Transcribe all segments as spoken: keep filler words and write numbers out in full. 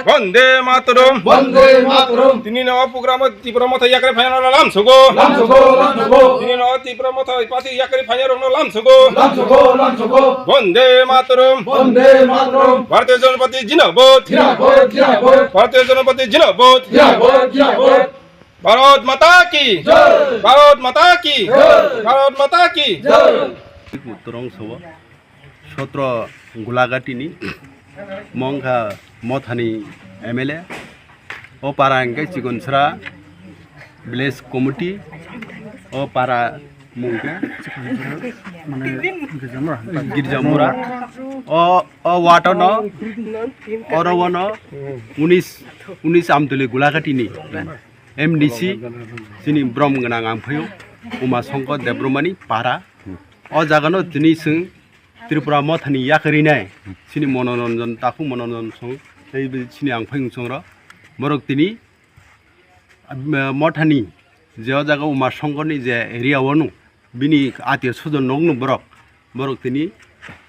Bande Mataram. Bande Mataram. Tini no program Tipra Motha yakre phaina no lam sugo. Lam sugo, lam sugo. Tini no Tipra Motha party yakre phaina rok no lam sugo. Lam sugo, lam sugo. Bande Mataram. Bande Mataram. Bharatiya Janata Party jindabad. Jindabad, jindabad. Bharatiya Janata Party jindabad. Jindabad, jindabad. Bharat Mata ki. Jai. Bharat Mata ki. Jai. Bharat Mata ki. Jai. Uttorongsho sotro Gulagati ni mongkha Mothani M L A. O para hingke Chikonsra village committee. O para mungkha Girjamura. O, o wato no, oro wono unis, unis Amtuli Gulagati ni M D C chini brom gwnang ang phaio Uma Songkor Debbarmani para. O jaga no tini chwng Tripura Mothani yakarwi nai, chini Monoranjan Taku, Monoranjan Song, tei chini ang phai wng chongrok. Borok tini, ah, Mothani je o jaga Uma Songkorni je area o nung, bini atiyo sujon nokno borok, borok tini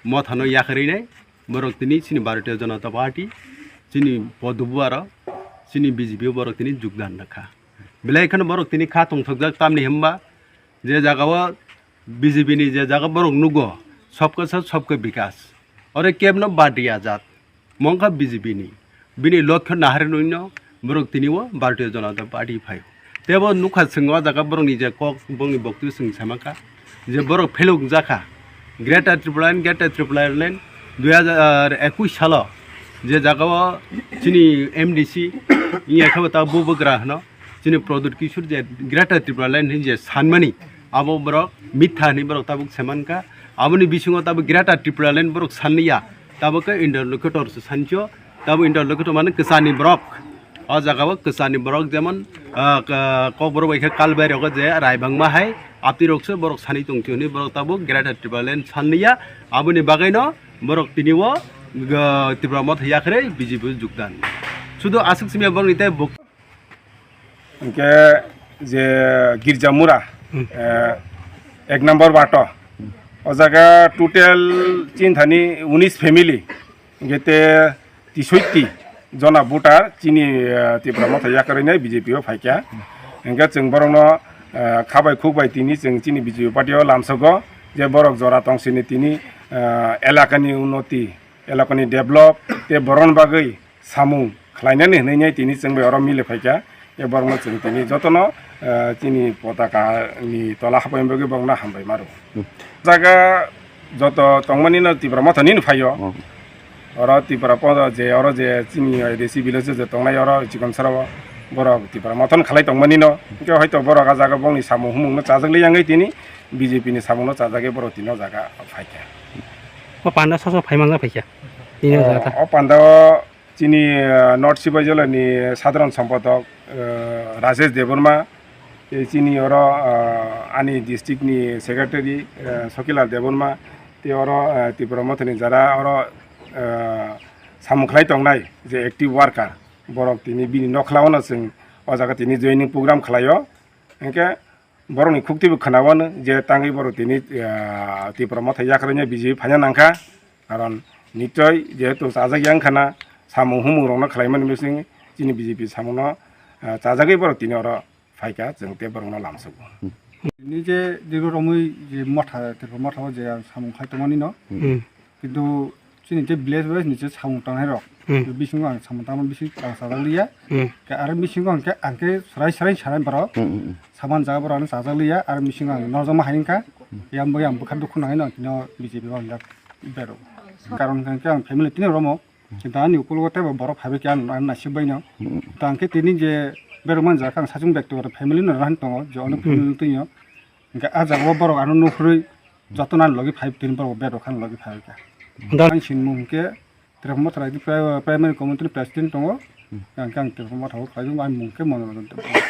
Mothano yakarwi nai, borok tini chini Bharatiya Janata Party, chini Podubuaro, chini B J P o borok tini jugdan rwkha. Belai kheno borok tini kha tongthokjak, tamni hwnba je jaga o B J P ni je jaga borok nugo, sabka saath sabka vikas. Ore kebno bad riyajak, mongkha B J P ni. Bini lokho naharwi no borok tini o Bharatiya Janata Party phai. Tebo nukha chwng o jaga borokni je kok, borokni boktu chwng samakha, je borok pheluk jakha. Greater Tipraland, Greater Tipraland dui hajar ekush salo je jaga o chini M D C wngya khe bo ta bubagra hwno. Chini Pradyut Kishore je Greater Tipraland hinwi je sanmani, abo borok mitha hinwi borok tabuk semankha. Aboni bisingo tabuk Greater Tipraland borok sanliya, tabuk khe interlocutor se sancho, tabuk interlocutor mane kwchani borok. O jaga o kwchani borok jemon, ah, ka-, kokborok bai khe kalbai rogo je raibangma hai aptirok se borok sani tongcho hinwi borok tabuk Greater Tipraland sanliya. Aboni bagwi no borok tini o, ah, Tipra Motha yakarwi B J P o jugdan. Sudu aswk simi borokni tei buk- Hingke je Girjamura, Hmm. eh, ek number wato. O jaga total chinthani unis family. Hingke te tisoitti jona voter chini, eh, Tipra Motha yakarwi nai B J P o phaikha. Hingke chwng borokno, eh, khabai khukbai tini chwng chini B J P party o lamsogo je borok jora tongsini tini, eh, elakani unnoti, elakani develop te borokni bagwi samung khlainani hwnwi tini chwng bai oro mile phaikha. E borokno chwng tini jotono, eh, chini potaka ni tola hapai bagwi borokno hambai maro. Hmm. Jaga joto tongmani no Tipra Motha nini phaio. Hmm. Oro Tipra Motha je oro je chini A D C village je tongnai oro Chikonsara o borok Tipra Motha no khalai tongmani no. Hingke hoito borok a jaga bongni samung humung no chajak li yangwi tini B J P ni samung no chajagwi borok tini o jaga phaikha. O panda soso phaimanjak phaikha. Tini o jaga ta. O panda o Chini, eh, North Sipaijala ni sadharan sompodok, eh, Rajesh Debbarma, tei chini oro, eh, ani district ni secretary, eh, Sokilal Debbarma, tei oro, eh, Tipra Mothani jara oro, eh, samung khlai tongnai je active worker, borok tini bini nokhla o no chwng o jaga tini joining program khlaio. Hingke borokni khukti bo khwnawano je tangwi borok tini, ah, Tipra Motha yakarwino B J P phaina nangkha. Karon nichoi jehetu chajak yang khana samung humung rokno khlaimani bising chini B J P samungno, ah, chajagwi borok tini oro phaikha, chwng tei borokno lamsogo. Nini je dirgo romwi je motha, Tipra Motha o je ang samung khai tongmani no. Hmm. Kintu chini je village wise ni je samung tangnai rok, Hmm. bisingo ang samung tangma bising ang chajak liya. Hmm. Ke aro bisingo ang ke, ang ke serai serai sanai borok. Hmm, hmm, hmm. Saman jaga borok ano chajak liya, aro bisingo ang norjoma hai wngkha. Yang bo yang bwkha dukhu nangwi no tino B J P o ang jak berok. Karon hwnkhe ang family tini romo. Kintu ani ukulogo teibo borok phaibai khe ang, ang naisik bai no. Hmm. To ang khe tini je berok man jaga ang sachung bektigoto family no rahan tongo, je ono Hmm. family twi no. Hwnkhe ah jaga o borok ano nukhrwi jotono ani logi phai tini borok berok ani logi phai kha. Da- Ang sinmung hwnkhe Tripura Motha Raijini Pri-, Primary Committee ni President tongo. Hmm. Ang khe ang Tripura Motha o khlaijak, ani mung khe Monoranjan Debbarma.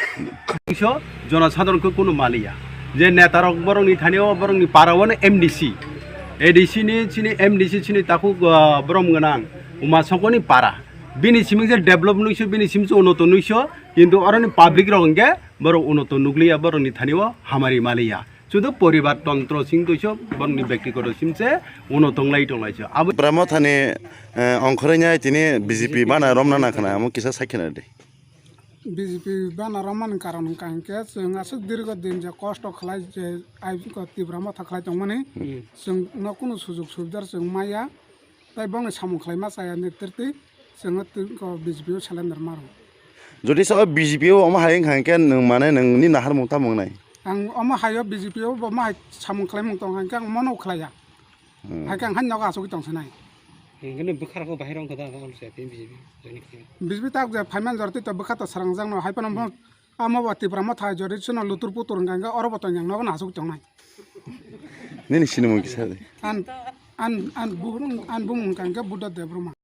Iso jonosadharon khe kunu maliya. Je neta rok borokni thani o borokni para o no M D C. A D C ni chini M D C chini takhuk, ah, borom gwnang Uma Songkorni para. Bini siming se develop nuiso, bini siming se unoto nuiso, kintu oroni public rok hwnkhe borok unoto nukliya, borokni thani o hamari maliya. Chudu poribar tontro sing toiso, bongni bektigoto simse, uno tonglai tonglaisa. Abo Tipra Mothani, eh, ongkhorwi nai tini B J P bana romna nangkhana, amo kisa saikhe nai de. B J P bana romani karon hwnkha hinkhe, chwng aswk dirgo din je kosto khlai je ai ko Tipra Motha khlai tongmani, Hmm. chwngno kunu sujug subidar chwng maya, tai bongni samung khlaima chaya ni twrtwi chwngno twi ko B J P o seleng rwma rw. Jodi sa B J P o omo hai wngkha hinkhe nwng mane nwngni naharmung tamo wngnai? Ang omo haio B J P o bo omo hai samung khlaimung tong hinkhe ang mono khlaiya. Hmm. Hai khe ang hai nogo asugwi tong sanai. Hingkhe bwkha rok bahai rok da ol se B J P join khe. B J P tak je phaimani jorti to bwkha to srangjak no hai phano mo amo bo Tipra Motha jori chwngno lutur putur hwnkha hwnkhe oro bo tong yang nogo no asugwi tongnai. Nini sinimung kisa de. An an an bumung an bumung hwnkha hwnkhe Buddha Debbarma.